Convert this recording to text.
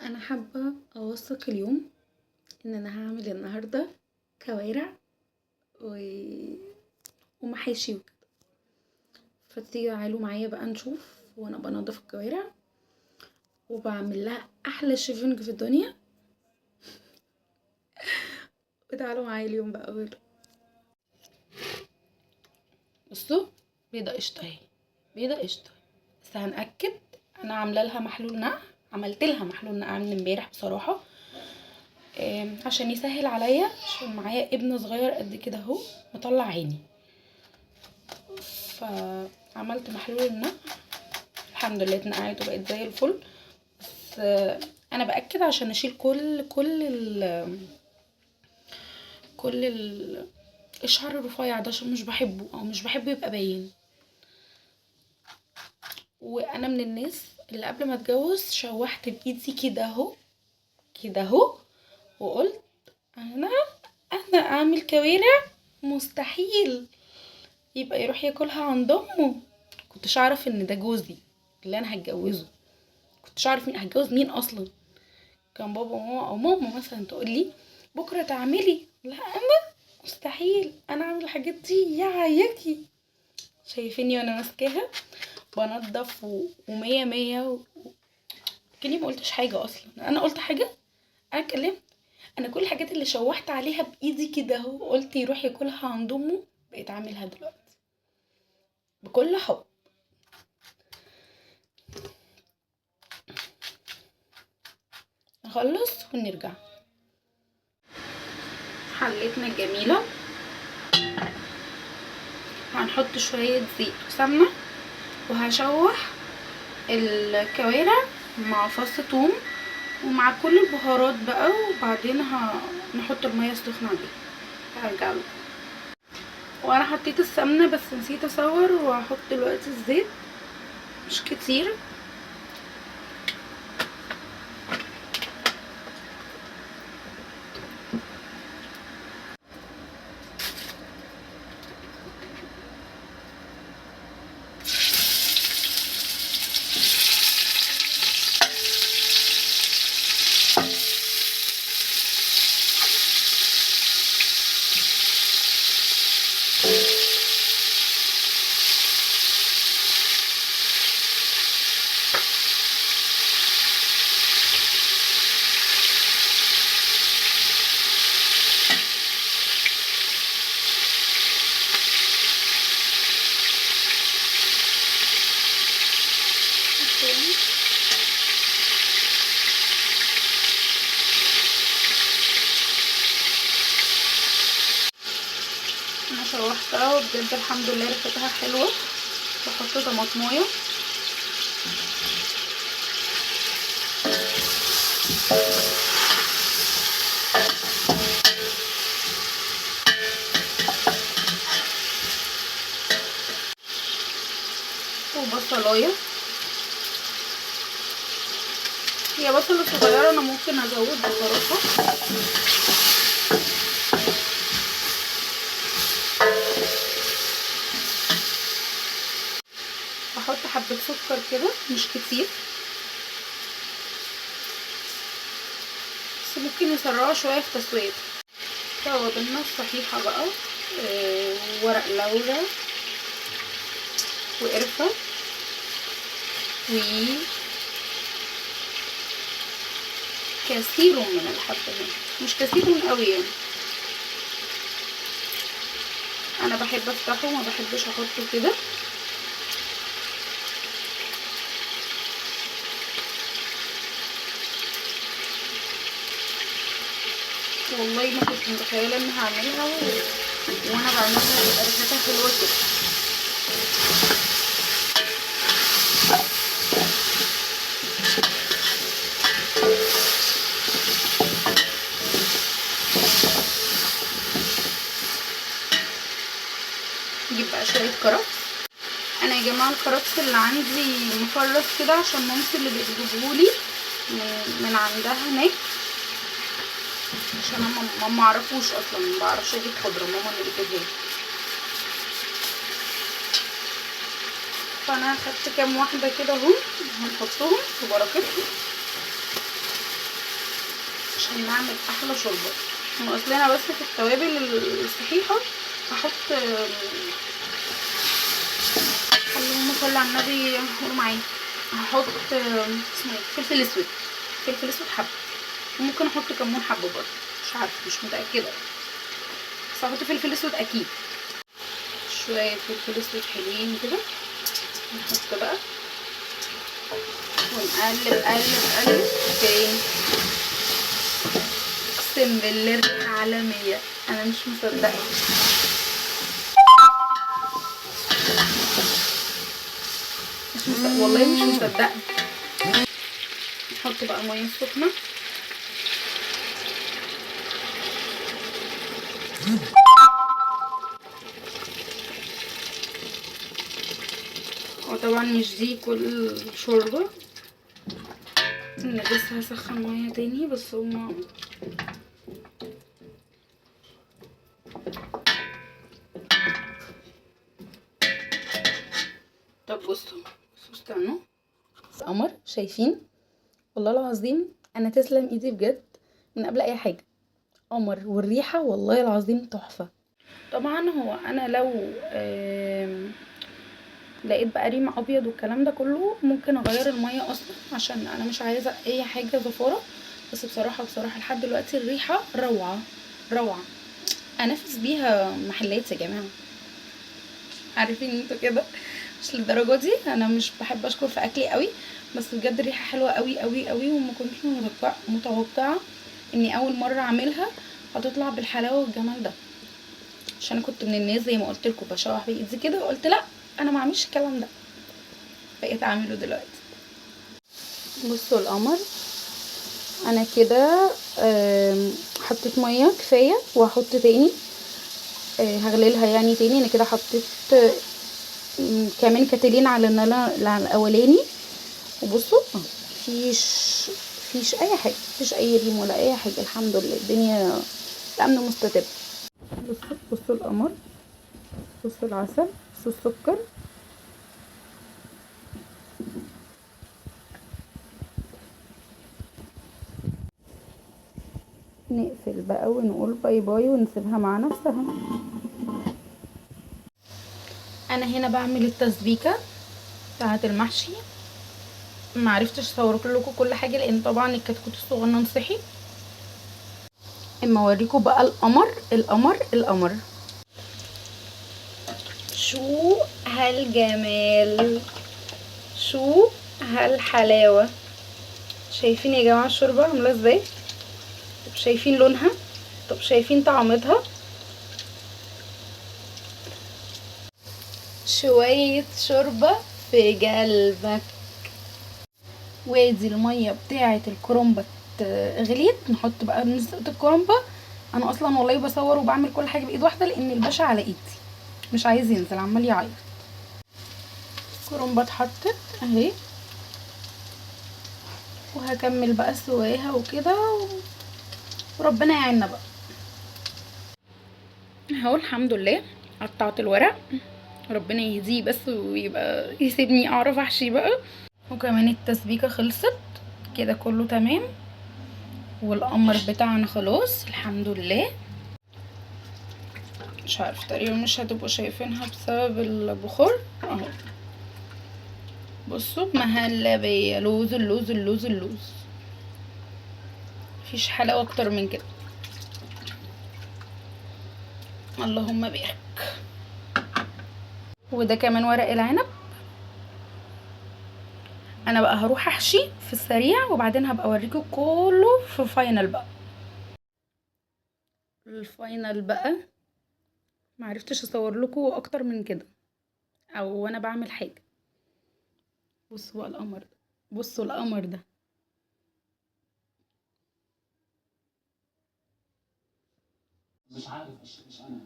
انا حابة اوثق اليوم ان انا هعمل النهارده كوارع ومحاشي وكده، فتيجي تعالوا معايا بقى نشوف وانا بنضف الكوارع وبعمل لها احلى shaving في الدنيا. وتعالوا معايا اليوم بقى اوله. بصوا بيضة قشطه اهي، بيضة قشطه، بس هنأكد انا عامله لها محلول نقع، عملت لها محلول نقع من امبارح بصراحة، عشان يسهل عليا، عشان معايا ابن صغير قد كده اهو مطلع عيني، فعملت محلول النقع الحمد لله اتنقعت وبقت زي الفل. بس انا باكد عشان اشيل كل الشعر الرفيع ده، عشان مش بحبه او مش بحبه يبقى باين. وانا من الناس اللي قبل ما اتجوز شوحت بايدي كده اهو كده اهو، وقلت انا اعمل كوارع مستحيل يبقى يروح ياكلها عند امه. كنتش اعرف ان ده جوزي اللي انا هتجوزه، كنتش اعرف مين هتجوز مين اصلا. كان بابا وماما او ماما مثلا تقول لي بكره تعملي، لا انا مستحيل انا اعمل الحاجات دي يا عياكي. شايفيني وانا ماسكاها بنضف ومية مية كأني ما قلتش حاجة اصلا. انا قلت حاجة؟ انا اتكلمت؟ انا كل الحاجات اللي شوحت عليها بايدي كده اهو قلت يروح ياكلها عند امه، بقيت اعملها دلوقتي بكل حب. نخلص ونرجع. حلتنا الجميلة هنحط شوية زيت وسمنه، وهشوح الكوارع مع فص ثوم ومع كل البهارات بقى، وبعدين هنحط المية السخنة عليها. هرجع لكم. وانا حطيت السمنة بس نسيت اصور، وهحط دلوقتي الزيت مش كتير. انا شوحتها وبجد الحمد لله ريحتها حلوة. بحط طماطمايه، وبصلايه، هي بصله صغيرة انا ممكن ازود بصراحة. بحط حبة سكر كده مش كتير، بس ممكن يسرعوا شوية في تسويتها. توابلنا الصحيحة بقى، ورق لورا وقرفة و كثير من الحبهان، مش كثير من قوي يعني، انا بحب افتحه وما بحبش احطه كده. والله ما كنت متخيله ان هعملها وانا بعملها يبقى ريحتها حلوة كده. نجيب بقى شوية كرفس. انا يا جماعة الكرفس اللي عندي مفرز كده عشان مامتي اللي بتجيبهولي من عندها هناك، عشان انا ما اعرفوش اصلا، ما بعرفش اجيب خضرة، ماما اللي بتجيبها لي. فانا خدت كام واحدة كده اهو، هنحطهم في بركتهم. عشان نعمل احلى شوربة. ناقص لنا بس في التوابل الصحيحة هحط، اللهم صل على النبي، قولوا معايا، هحط اسمه ايه، فلفل اسود، فلفل اسود حبه، وممكن احط كمون حبه برضه، مش عارفه مش متاكدة، بس هحط فلفل اسود اكيد. شوية فلفل اسود حلوين كده نحط بقى، ونقلب قلب قلب تاني. اقسم بالله ريحه عالمية، انا مش مصدقه. مش مصدقه والله، مش مصدقه. نحط بقى المية السخنة. وطبعا مش دي كل شوربة، انا لسه هسخن مية تاني، بس هما طب بصوا استنوا قمر، شايفين؟ والله العظيم انا تسلم ايدي بجد من قبل اي حاجة، قمر، والريحه والله العظيم تحفة. طبعا هو انا لو لقيت بقى ريم ابيض والكلام ده كله ممكن اغير المية اصلا، عشان انا مش عايزه اي حاجة زفاره. بس بصراحة لحد دلوقتي الريحة روعه روعه، انافس بيها محلات يا جماعة، عارفين انتوا كده، مش للدرجة دي، انا مش بحب اشكر في اكلي قوي، بس بجد الريحة حلوة قوي قوي قوي، وما كنتش متوقعه اني اول مرة اعملها هتطلع بالحلاوه والجمال ده، عشان انا كنت من الناس زي ما قلت لكم بشوح بايدي كده، وقلت لا انا ما اعملش الكلام ده، بقيت اعمله دلوقتي. بصوا القمر، انا كده حطيت مية كفاية، وهحط تاني، هغللها يعني تاني. انا كده حطيت كمان كتلين على الاولاني. وبصوا فيش اي حاجة، مفيش اي ريم ولا اي حاجة، الحمد لله الدنيا الامن مستتب. بصوا القمر، بصوا العسل، بصوا السكر. نقفل بقى ونقول bye bye ونسيبها مع نفسها. انا هنا بعمل التسبيكه بتاعه المحشي، ما عرفتش اصور لكم كل حاجة لان طبعا الكتكوت الصغنن صحي. اما اوريكم بقى القمر القمر القمر، شو هالجمال، شو هالحلاوه. شايفين يا جماعة الشوربة عامله ازاي؟ طب شايفين لونها؟ طب شايفين طعمتها؟ شوية شوربة في قلبك. وادي المية بتاعه الكرنبه غليت، نحط بقى نسقط الكرنبه. انا اصلا والله بصور وبعمل كل حاجة بايد واحدة لان الباشا على ايدي مش عايز ينزل، عمال يعيط. الكرنبه اتحطت اهي، وهكمل بقى سواها وكده، وربنا يعيننا بقى. اهو الحمد لله قطعت الورق، ربنا يهديه بس ويبقى يسيبني اعرف احشي بقى. وكمان التسبيكه خلصت كده، كله تمام، والقمر بتاعنا خلاص الحمد لله. مش عارفه تقريبا مش هتبقوا شايفينها بسبب البخار اهو. بصوا مهلبية، لوز اللوز اللوز اللوز، مفيش حلاوة اكتر من كده، اللهم بارك. وده كمان ورق العنب. انا بقى هروح احشي في السريع وبعدين هبقى اوريكم كله في final بقى. ال final بقى معرفتش اصور لكم اكتر من كده او وانا بعمل حاجة. بصوا بقى القمر ده، بصوا القمر ده. مش عارف، مش انا.